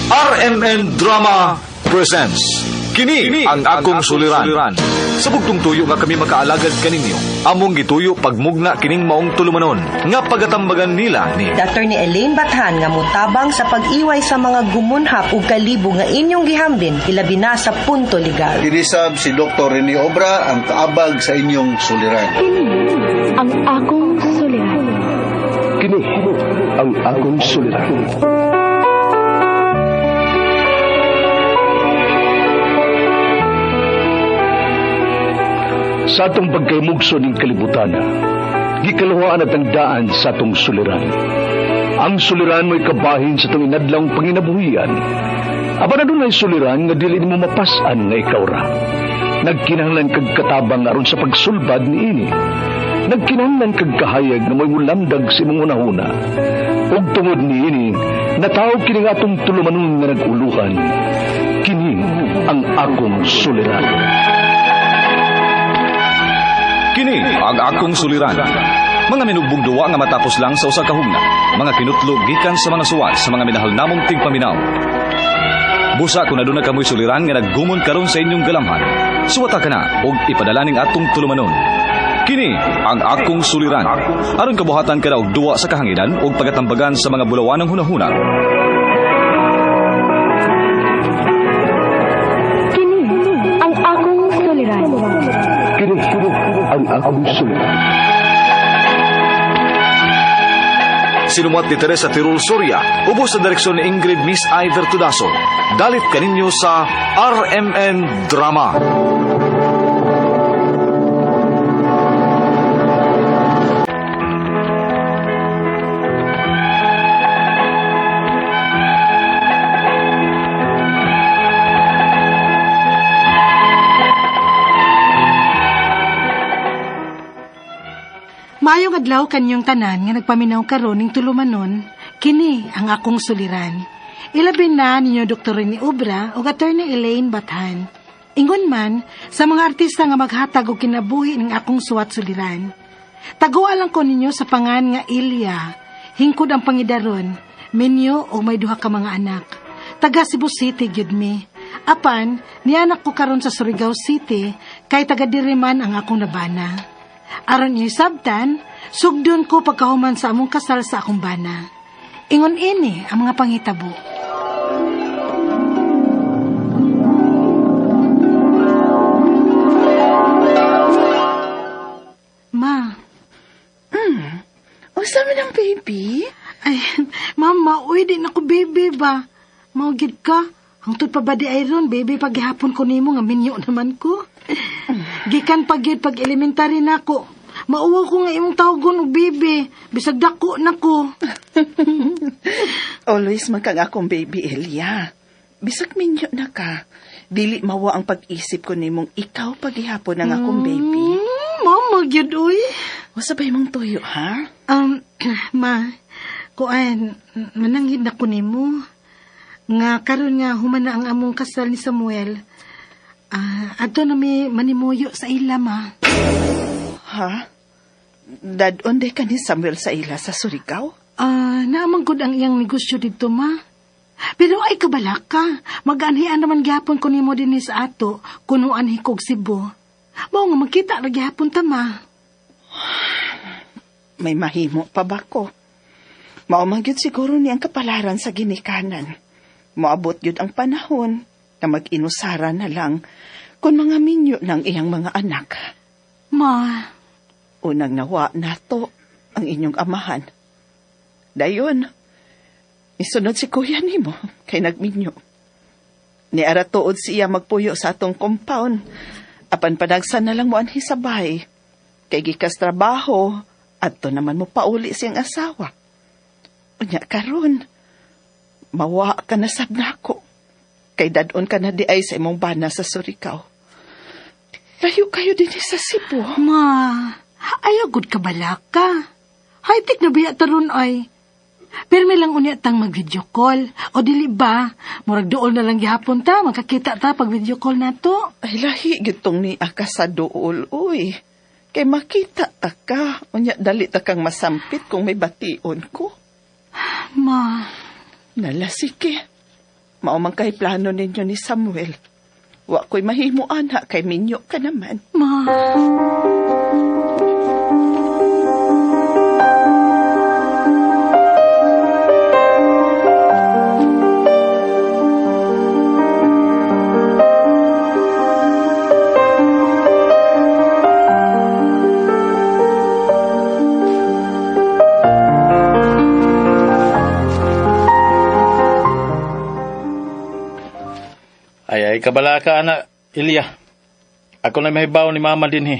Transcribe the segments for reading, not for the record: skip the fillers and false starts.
RMN Drama presents Kini ang akong suliran. Sa bugtong tuyo nga kami makaalagad kaninyo, among gituyo pagmugna kining maong tulumanon nga pagatambagan nila ni Attorney Elaine Bathan nga mutabang sa pag-iway sa mga gumunhap ug kalibo nga inyong gihambin ilabi na sa punto legal. Inisab si Dr. Rene Obra ang kaabag sa inyong suliran. Kini ang akong suliran. Kini ang akong suliran. Sa atong pagkaymugso ning kalibutan, gikaluhaan at ang daan sa atong suliran. Ang suliran mo'y kabahin sa atong inadlawng panginabuhian. Apan adunay suliran nga dili nimo mapas-an nga ikaw ra. Nagkinahanglan kag katabang aron sa pagsulbad niini. Nagkinahanglan kag kahayag nga mo'y mulamdag sa imong hunahuna. Ug tungod niini, natawag kini nga atong tulumanon nga nag-uluhan. Kini ang akong suliran. Kini ang akong suliran. Mga minugbong duwa nga matapos lang sa usa ka hugna. Mga kinutlo gikan sa mga suwat sa mga minahal namong tigpaminaw. Busa kung aduna kamoy suliran nga naggumon karon sa inyong galamhan. Suwata ka na og ipadala ning atong tulumanon. Kini ang akong suliran. Aron kabuhatan ka na og duwa sa kahanginan ug pagatambagan sa mga bulawanang hunahuna. Kini ang akong suliran. Kini ang akong suliran. Sinumuat ni Teresa Tirul Soria, ubos sa direksyon ni Ingrid Miss Iver Tudaso. Dalit kaninyo sa RMN Drama. Maayong adlaw kanyong tanan nga nagpaminaw karon ning tulumanon, kini ang akong suliran. Ilabi na ninyo Dr. Rene Obra ug Attorney Elaine Bathan. Ingon man sa mga artista nga maghatag og kinabuhi ning akong suwat suliran. Taguan lang ko ninyo sa pangan nga Ilya, hingkod ang pangidaron, minyo og may duha ka mga anak. Taga Cebu City gyud mi. Apan nianak ko karon sa Surigao City kay taga diri man ang akong nabana. Aron inyo sabtan, sugdon ko pagkahuman sa among kasal sa akong bana. Ingon ini ang mga pangitabo. Ma, Unsa man ang baby? ay, mama, uy, di na ko baby ba? Maugid ka. Hangtod pa ba di ay ron, baby, paghihapon ko nimo nga minyo naman ko. Gikan pa gyud pag elementary na ko. Mauwaw ko nga imong tawgon og baby. Bisag dako na ko. Always man kang akong baby, Elia. Bisag minyo na ka. Dili mawa ang pag-isip ko nimong ikaw paghihapon ang akong baby. Mama gyud uy. Unsa ba imong tuyo, ha? Ma, kuan, mananghid na ko nimo. Nga karon nga human na ang among kasal ni Samuel. Adto na mi manimuyo sa ila, ma. Ha? Dad-on day ka ni Samuel sa ila sa Surigao? Naamang gud ang iyang negosyo didto, ma. Pero ay kabalaka, mag-anhian naman gihapon ko nimo dinhi sa ato, kuno anhi kog Cebu. Mao nga magkita ra gihapon ta, ma. May mahimo pa ba ko? Mao man gyud siguro ni ang kapalaran sa ginikanan. Moabot gyud ang panahon na mag-inusara na lang kung mga minyo ng iyang mga anak. Ma, Unang nawa nato ang inyong amahan. Dayon, isunod si kuya nimo kay nagminyo. Niara tuod siya magpuyo sa atong compound. Apan panagsan na lang mo anhi sa bahay. Kay gikas trabaho, adto naman mo pauli siyang asawa. Unya karon, mawa ka na sab nako. Kay dadon ka na di ay sa imong bana sa Surigao. Layo kayo din sa Cebu. Ma, ayaw gud ka balaka. High-tech na biya taron ay. Pirmi lang unya tang mag-video call. O dili ba? Murag dool na lang gihapon ta, magkakita ta pag video call nato. Ay, lahi gitong ni aka sa dool, uy. Kay makita ta ka. Unya, dali ta kang masampit kung may bation ko. Ma, Nalasike. Mao man kay plano ninyo ni Samuel. Wa ko'y mahimo ana kay minyo ka naman. Ma. Ay, ay, kabala ka, anak, Ilya. Ako na mahibaw ni mama din, he.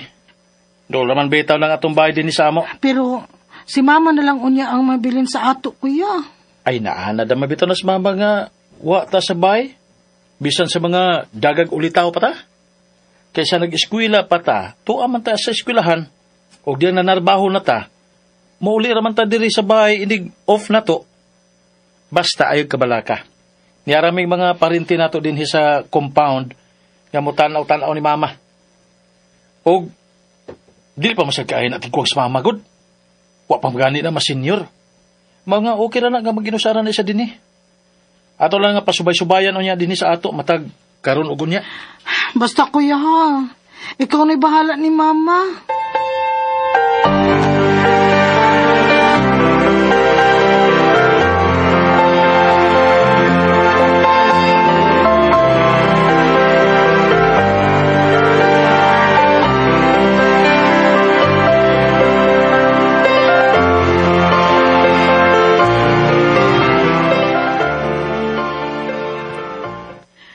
Doon naman bitaw ng atong bahay din sa amo. Pero si mama na lang unya ang mabilin sa ato, kuya. Ay, naana da mabitaw na sa mama nga wa ta sa bahay. Bisan sa mga dagag ulitaw pa ta. Kaysa nag-eskwela pa ta, tuwa man ta sa eskwelahan. O diyan nanarbaho na ta, mauli raman ta diri sa bahay, inig off na to. Basta ayog kabala ka. Niaraming mga parinti nato din sa compound nga mo tanaw-tanaw ni mama. Og dili pa masag kaayo natin kuwag sa mama gud. Wa pa gani na mas-senior. Mga okay ra na nga maginusaran na isa dinhi. Ato lang nga pasubay-subayan unya dinhi sa ato matag karon og unya. Basta kuya ha. Ikaw na'y bahala ni mama.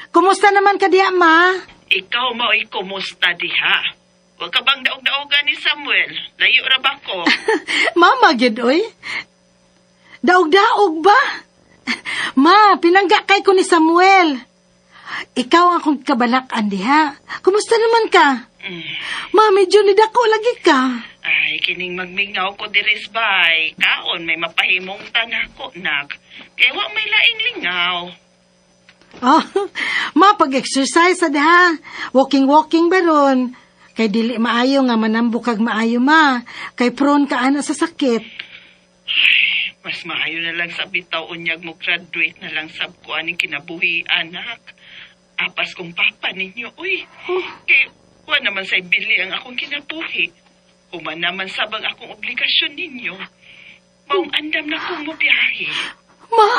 Kumusta naman ka diya, ma? Ikaw mao'y kumusta diha. Wa ka bang daog-daogan ni Samuel? Layo ra ba ko? Mama, gyud oy. Daog-daog ba? Ma, pinangga kay ko ni Samuel. Ikaw ang akong kabalak-an diha. Kumusta naman ka? Ma, medyo nidako lagi ka. Ay, kining magmingaw ko diris bay. Kaon may mapahimong tanako nak. Kay wa may laing lingaw. Oh, ma, pag-exercise sa diha. Walking-walking ba ron? Kay dili maayo nga manambok kag maayo, ma. Kay prone ka ana sa sakit. Mas maayo na lang sa bitaw unyag mo graduate na lang sab ko aning kinabuhi anak. Apas kong papa ninyo, uy. Kay wa naman say bili ang akong kinabuhi. Human naman sab ang akong obligasyon ninyo. Maong andam na kong mobiyahe. Ma!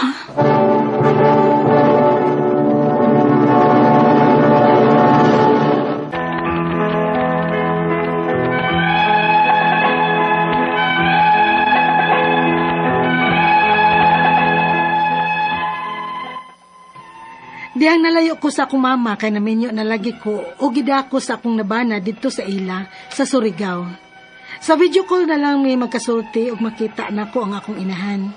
Diyang nalayo ko sa akong mama kay naminyo na lagi ko o gidako sa akong nabana didto sa ila sa Surigao. Sa video call na lang may magkasulti ug makita nako ang akong inahan.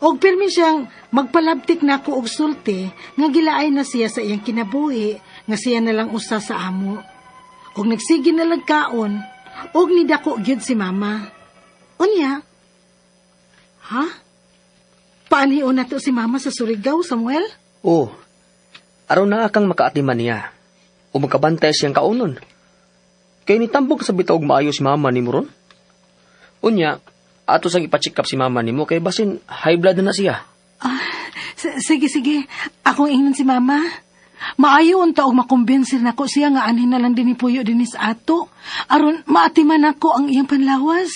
Og pirmi siyang magpalabtik nako og sulti nga gilaay na siya sa iyang kinabuhi nga siya na lang usa sa amo. Og nagsige na lang kaon og nidako gyud si mama. Unya. Ha? Paanhion na to si mama sa Surigao, Samuel? Oh, aron na kang makaatiman niya. O magkabantay siyang kaunon. Kay nitambok sa bitaw og maayo si mama nimo ron. Unya, ato sang ipa-check up si mama nimo kay basin high blood na, na siya. Sige, sige. Akong ingnon si mama. Maayo unta og makumbensir nako siya nga anhin na lang din ni Puyo din sa ato. Aron maatiman nako ang iyang panlawas.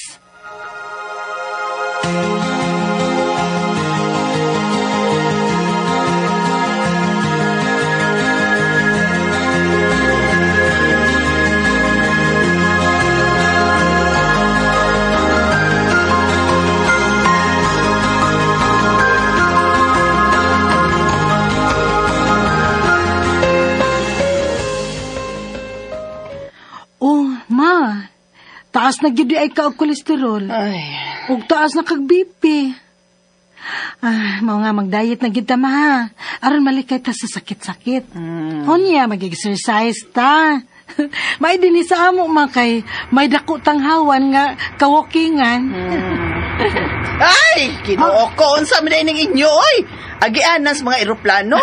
Oh, ma. Taas na gyud ay ka og kolesterol. Ay, Ug taas na kag BP. Ah, mao nga mag-diet na gid ta ma. Ha. Aron malikay ta sa sakit-sakit. Unya mag-exercise ta. May dinhi sa amo ma kay may dako tanghawan nga kawokingan. Ay, Ginoo ko, unsa man ning inyo oy. Agian sa mga eroplano.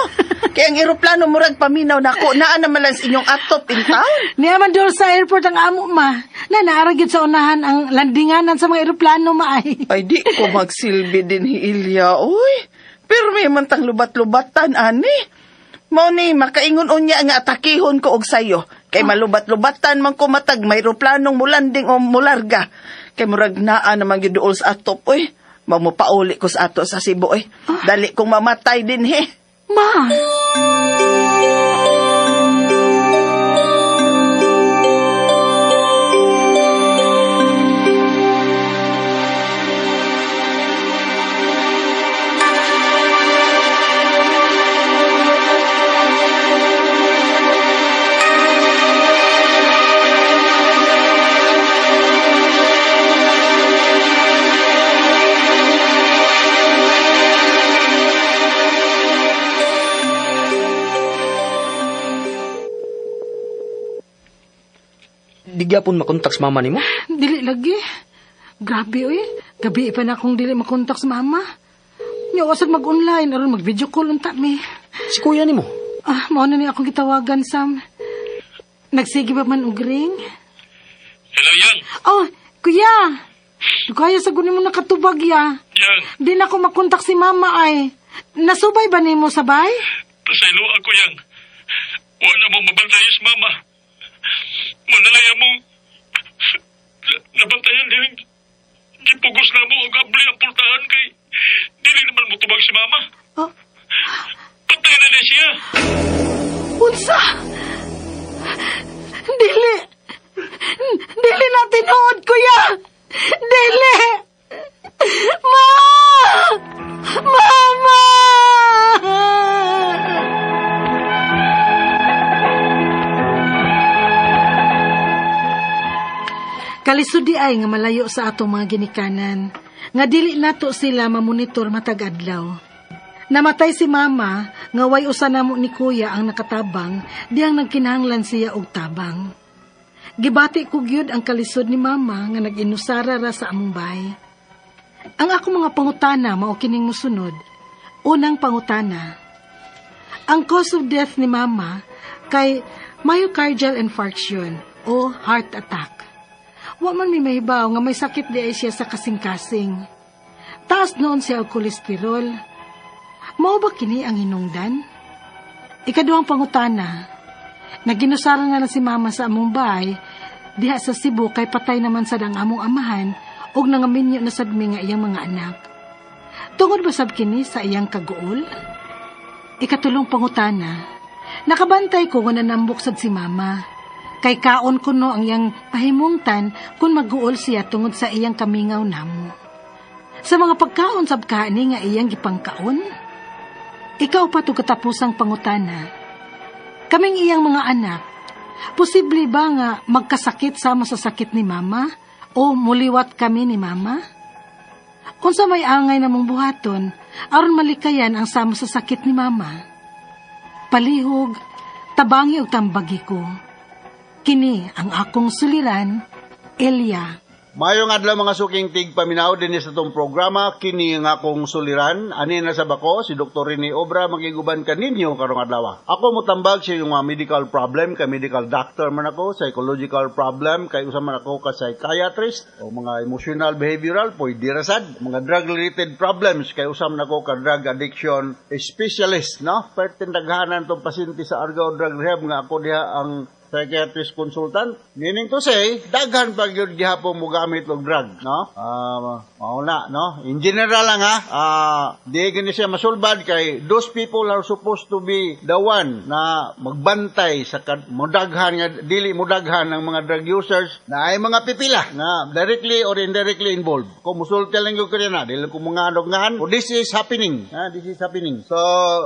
Kay ang eroplano murag paminaw nako, naa naman lang sa inyong atop in town. Niya man doon sa airport ang amo ma. Na naara gyud sa unahan ang landinganan sa mga eroplano ma ay. Ay, di ko magsilbi din hi Ilya, oy. Pero may man tang lubat-lubatan, ani. Mao ni makaingon unya nga atakihon ko og sayo. Kay malubat-lubatan man ko matag may eroplanong mulanding o mularga. Kay murag naa naman gyud duol sa atop oy. Mamupauli ko sa ato sa Cebu oy. Dali kong mamatay din he. Ma! Di gyapon makontak sa mama nimo? Dili lagi. Grabe oy. Gabi pa na akong dili makontak sa mama. Nya usad mag-online aron mag-video call unta mi. Si kuya nimo? Ah, mao na ni akong gitawagan, Sam. Nagsige ba man og ring? Hello, Yang. Oh, kuya. Kaya sa gunin mo nakatubag ya. Yang, Di na ako makontak si mama ay. Nasubay ba nimo sabay? pasaylo ako, Yang. Wala mo mabantay sa mama. Manalaya mo. Nabantayan din. Gipugos na mo og abli ang pultahan kay dili naman mo tubag si mama. Oh. Patay na niya siya. Unsa? Dili. Dili na tinuod, kuya. Dili. Ma! Mama! Kalisod di ay nga malayo sa atong mga ginikanan, nga dili nato sila mamonitor matag adlaw. Namatay si mama, nga way usa namo ni kuya ang nakatabang, diyang nagkinahanglan siya og tabang. Gibati ko gyud ang kalisod ni mama nga nag-inusara ra sa among bahay. Ang ako mga pangutana mao kining mosunod. Unang pangutana. Ang cause of death ni mama kay myocardial infarction o heart attack. Wa man mi mahibaw nga may sakit di ay siya sa kasing-kasing. Taas noon siya og kolesterol. Mao ba kini ang hinungdan? Ikaduhang pangutana. Naginusara na lang si mama sa among bahay, diha sa Cebu kay patay naman sad ang among amahan ug nangaminyo na sad mi nga iyang mga anak. Tungod ba sab kini sa iyang kaguol? Ikatulong pangutana. Nakabantay ko nga nanambok sad si mama. Kay kaon kuno ang iyang pahimungtan kung maguol siya tungod sa iyang kamingaw namo. Sa mga pagkaon sab kaani nga iyang gipangkaon? Ikaw pa to katapusang pangutana. Kaming iyang mga anak, posible ba nga magkasakit sama sa sakit ni mama o muliwat kami ni mama? Unsa may angay namong buhaton aron malikayan ang sama sa sakit ni mama? Palihog, tabangi og tambagi ko. Kini ang akong suliran, Elia. Mayong adlaw mga suking tigpaminaw dinhi sa atong programa kini nga akong suliran ani na sa bako si Dr. Rene Obra magiguban kaninyo karong adlaw. Ako motambag sa inyong mga medical problem kay medical doctor man ako, psychological problem kay usa man ako ka psychiatrist o mga emotional behavioral pwede ra sad, mga drug related problems kay usa man ako ka drug addiction specialist, no? Pertin daghanan tong pasyente sa Argao Drug Rehab nga ako diha ang psychiatrist consultant. Meaning to say, daghan pa gyud gihapon mo gamit og drug, no? Mao na, no? In general lang ha, di gini siya masulbad kay those people are supposed to be the one na magbantay sa modaghan nga dili modaghan ang mga drug users na ay mga pipila na directly or indirectly involved. Kung musulti lang gyud ko na, dili ko mga ngahan, oh, this is happening. Ha, this is happening. So,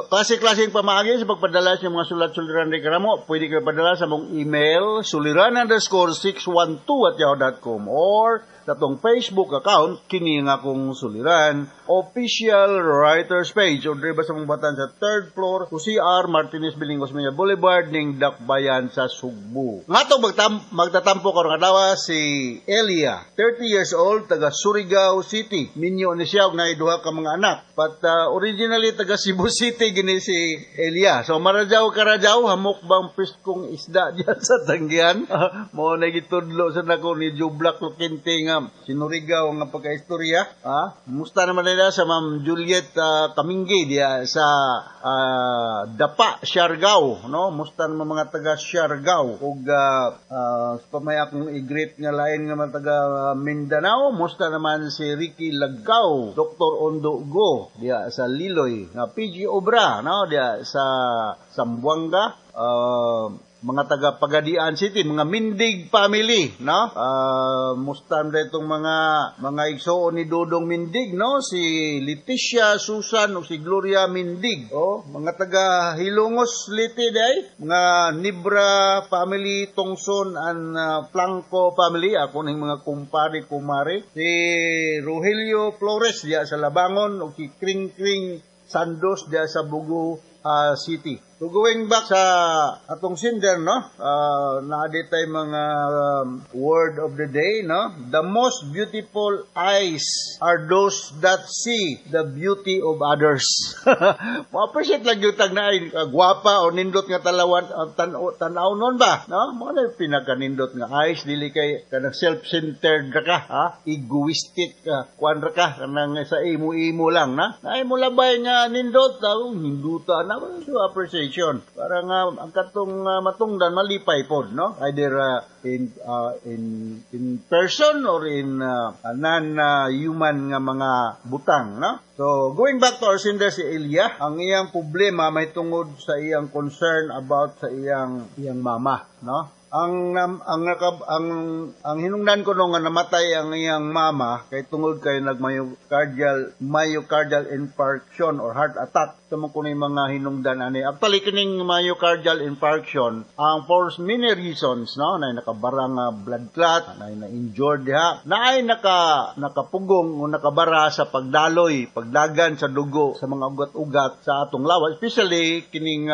klase-klaseng pamaagi sa pagpadala sa mga sulat-suliran ni karamo, pwede kayo padala sa mong email suliran_612@yahoo.com or sa atong Facebook account kini nga akong suliran official writers page o diri ba sa mong batan sa third floor to CR Martinez Building Osmeña Boulevard ning Dakbayan sa Sugbo. Nga atong magtatampo karong adlaw si Elia, 30 years old, taga Surigao City. Minyo ni siya og naay duha ka mga anak. But originally taga Cebu City gini si Elia. So marajaw karajaw hamok bang preskong isda diyan sa tanggihan. Mao na gitudlo sa nako ni Joe Black Luquinte nga sinurigaw nga pagkaistorya. Ha? Musta naman nila sa Ma'am Juliet Kaminggi diya sa Dapa, Siargao, no? Musta naman mga taga Siargao ug sa pamay akong i-greet nga lain nga mga taga Mindanao. Musta naman si Ricky Lagkaw, Dr. Ondo Go diya sa Liloy, nga PG Obra, no, diya sa Zamboanga, mga taga Pagadian City, mga Mindig family, no? Musta na itong mga igsoon ni Dodong Mindig, no? Si Leticia, Susan o si Gloria Mindig. Oh, mga taga Hilongos Leyte day, mga Nibra family, Tongson and Planco family, ako ning mga kumpare kumare. Si Rogelio Flores diya sa Labangon o si Kring Kring Sandos diya sa Bogo City. So going back sa atong sender, no? Naa tay mga word of the day, no? The most beautiful eyes are those that see the beauty of others. Mo-appreciate lang gyud tag naay gwapa o nindot nga talawan tan-aw nun ba, no? Mo na pinakanindot nga eyes, dili kay kanang self-centered ra ka, ha? Egoistic ka, kuan ra ka kanang sa imo-imo lang, na? Naay mo labay nga nindot, hinduta na so appreciation para nga ang katong matungdan malipay pod, no, either in person or in non human nga mga butang, no? So going back to our sender, si Elia, ang iyang problema may tungod sa iyang concern about sa iyang iyang mama, no? Ang ang ang naka, ang ang hinungdan ko no nga namatay ang iyang mama kay tungod kay nag myocardial myocardial infarction or heart attack. Tamo ko ni mga hinungdan ani. Actually, kining myocardial infarction ang for many reasons, no, na nakabara nga blood clot, na na injured diha, na ay nakapugong o nakabara sa pagdaloy, pagdagan sa dugo sa mga ugat-ugat sa atong lawas, especially kining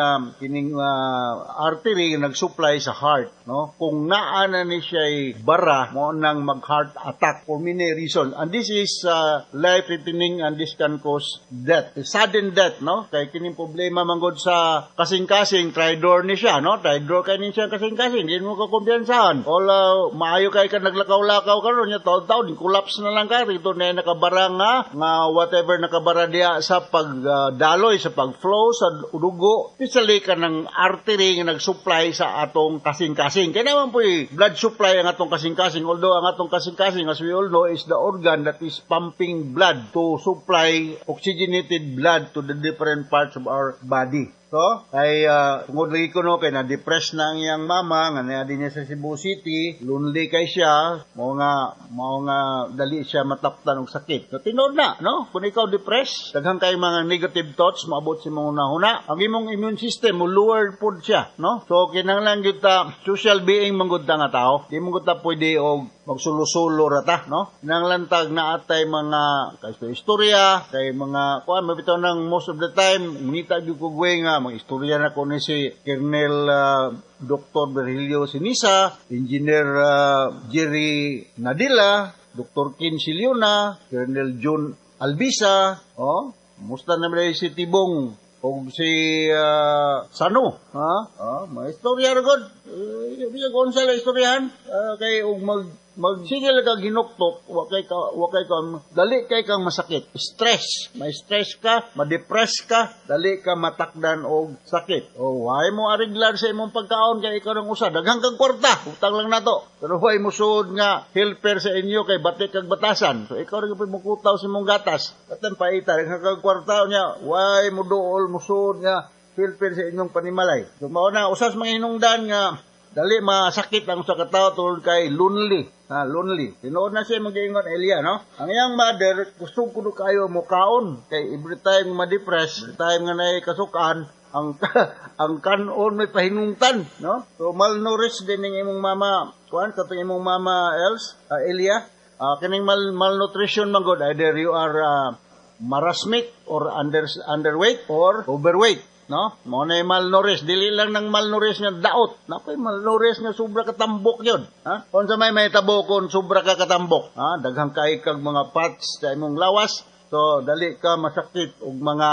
artery nga nag-supply sa heart, no? Kung naa na ni siya bara, mo nang mag heart attack for many reasons, and this is life threatening and this can cause death, sudden death, no? Kay kining problema manggod sa kasing-kasing, traidor ni siya, no? Traidor kay ni siya kasing-kasing, di mo ka kumpiyansahan. All maayo kay ka naglakaw-lakaw karon nya, taon-taon collapse na lang ka rito na nakabara nga whatever nakabara diya sa pagdaloy, sa pag-flow sa dugo, especially kanang artery nga nag-supply sa atong kasing-kasing. Kaya naman po blood supply ang atong kasing-kasing, although ang atong kasing-kasing, as we all know, is the organ that is pumping blood to supply oxygenated blood to the different parts of our body. So, ay tungod lagi ko, no, kay na-depress na ang iyang mama nga naa din niya sa Cebu City, lonely kay siya, mao nga dali siya mataptan og sakit. So tinuod na, no? Kung ikaw depressed, daghan kay mga negative thoughts maabot sa imong hunahuna, ang imong immune system mo lower pod siya, no? So kinahanglan gyud ta social being man gud ta nga tao. Di mo gud ta pwede og magsulo-sulo ra ta, no? Kinahanglan tag naa tay mga kay istorya, kay mga kuan mabitaw nang most of the time ngita gyud ko nga mga istorya na ko ni si Colonel Dr. Virgilio Sinisa, Engineer Jerry Nadila, Dr. Ken Siliona, Colonel John Albisa, oh, musta na man si Tibong o si Sano, ha? Oh, mga istorya ra gud. Bisag unsa lang istoryahan, kay og magsige lang ka ginuktok, wa kay ka dali kay kang masakit. Stress, may stress ka, ma-depress ka, dali ka matakdan og sakit. O why mo ariglar sa imong pagkaon kay ikaw nang usa, daghang kag kwarta, utang lang nato. Pero why mo suod nga helper sa inyo kay bati kag batasan. So ikaw ra gyud mo kutaw sa imong gatas. Katan paita daghang kag kwarta niya, why mo duol mo suod nga helper sa inyong panimalay. So mao na usas mga hinungdan nga dali masakit ang usa ka tawo tungod kay lonely. Ha, lonely. Tinuod na siya mag-ingon Elia, no? Ang iyang mother, kusog kuno kayo mo kaon. Kay every time ma-depress, every time nga naay kasukan, ang kanon may pahinungtan, no? So malnourished din ning imong mama, kuan katong imong mama else, Elia. Kining malnutrition man gud, either you are marasmic or underweight or overweight, no? Mo na malnourished, dili lang nang malnourished nga daot. Nakoy malnourished nga sobra katambok yun. Ha? Unsa may mahitabo kung sobra ka katambok? Ha? Daghang kay kag mga fats sa imong lawas, so dali ka masakit og mga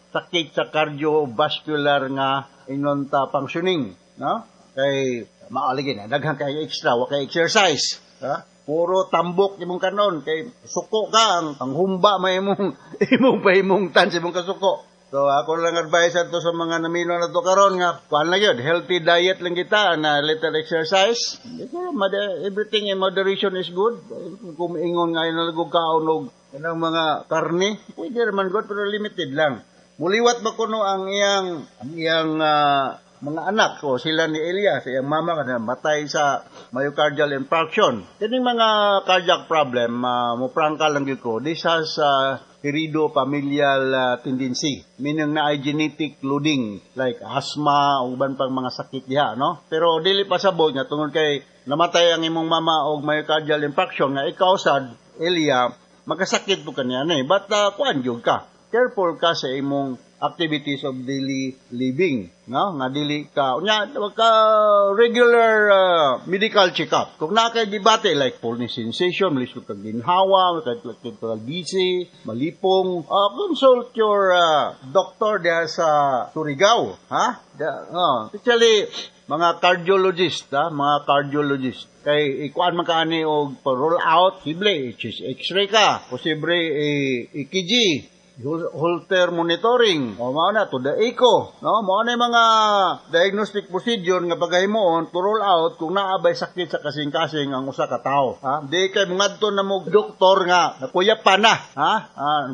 sakit sa cardiovascular nga ingon ta functioning, no? Kay maaligin, daghan kay extra, wa kay exercise, ha? Puro tambok imong kanon kay suko ka ang humba may imong imong pahimungtan sa imong kasuko. So ako lang advice ato sa mga namino na to karon nga kuan lang yun, healthy diet lang kita na little exercise. Siguro everything in moderation is good. Kung ingon nga inalagog kaon og kanang mga karne, pwede naman good pero limited lang. Muliwat ba kuno ang iyang mga anak o sila ni Elias, iyang mama kasi matay sa myocardial infarction. Kining mga cardiac problem, mo prangka lang gyud ko, this has heredofamilial tendency, meaning na ay genetic loading like asthma o uban pang mga sakit diha, no? Pero dili pa sabot nga tungod kay namatay ang imong mama og myocardial infarction nga ikaw sad, Elia, magkasakit po kaniya ni. But kuan gyud ka. Careful ka sa imong activities of daily living, no? Nga dili ka unya ka regular medical check-up. Kung naa kay gibati like fullness sensation, malisod kag ginhawa, kag ka dizzy, malipong, consult your doctor diha sa Surigao, ha? Especially mga cardiologist, ha? Mga cardiologist. Kay ikuan man kaani og roll out, posible chest x-ray ka, posible EKG, Holter monitoring, o mao na to the echo, no? Mao na yung mga diagnostic procedure nga pagahimuon to roll out kung naa bay sakit sa kasing-kasing ang usa ka tawo, ha? Di kay mangadto na mo doktor nga nakuya pa na, ha?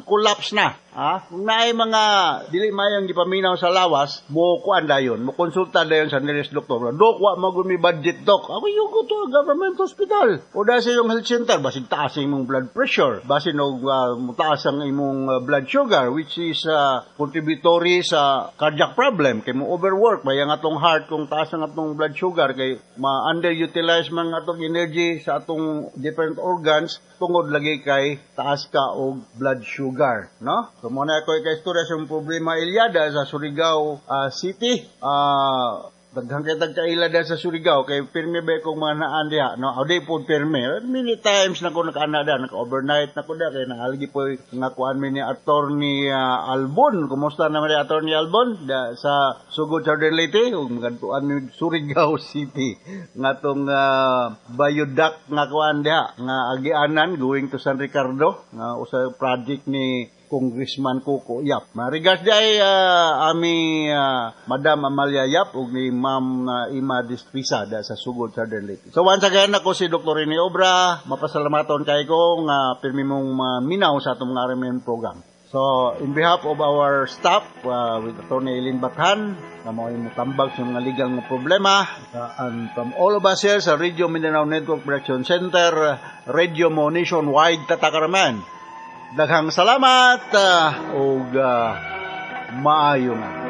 Collapse na, ha? Kung naay mga dili mayong gipaminaw sa lawas, mo kuan dayon, mo konsulta dayon sa nearest doktor. "Dok, wa man mi budget, dok." Ako, you go to a government hospital. O dahil sa iyong health center, basin taas ang imong blood pressure, basin og taas ang imong blood sugar, which is contributory sa cardiac problem kay mo overwork may ang atong heart kung taas ang atong blood sugar kay ma-underutilize man ang atong energy sa atong different organs tungod lagi kay taas ka og blood sugar, no? So mo na ako kay istorya sa problema, Iliada, sa Surigao City. Daghan kay tagkaila diha sa Surigao kay pirmi ba kong mga naan diha, no? O di po pirmi, many times na ko nakaana diha, naka overnight na ko diha kay naalgi po nga kuan mi ni Attorney Albon. Kumusta naman ni Attorney Albon da, sa Sugod, Southern Leyte? Ug magadtuan mi Surigao City ngatong viaduct nga kuan diha nga agianan going to San Ricardo nga usa project ni Congressman Coco Yap. Marigas di ay ami Madam Amalia Yap ug ni Ma'am Ima Distrisa da sa Sugod, Southern Leyte. So once again, ako si Dr. Rene Obra, mapasalamaton kay ko nga pirmi mong minaw sa atong mga RMN program. So, in behalf of our staff, with Attorney Eileen Bathan, na mga mutambag sa mga legal nga problema, and from all of us here sa Radio Mindanao Network Production Center, Radio Mo Nationwide, Tatakaraman. Daghang salamat ug maayong adlaw.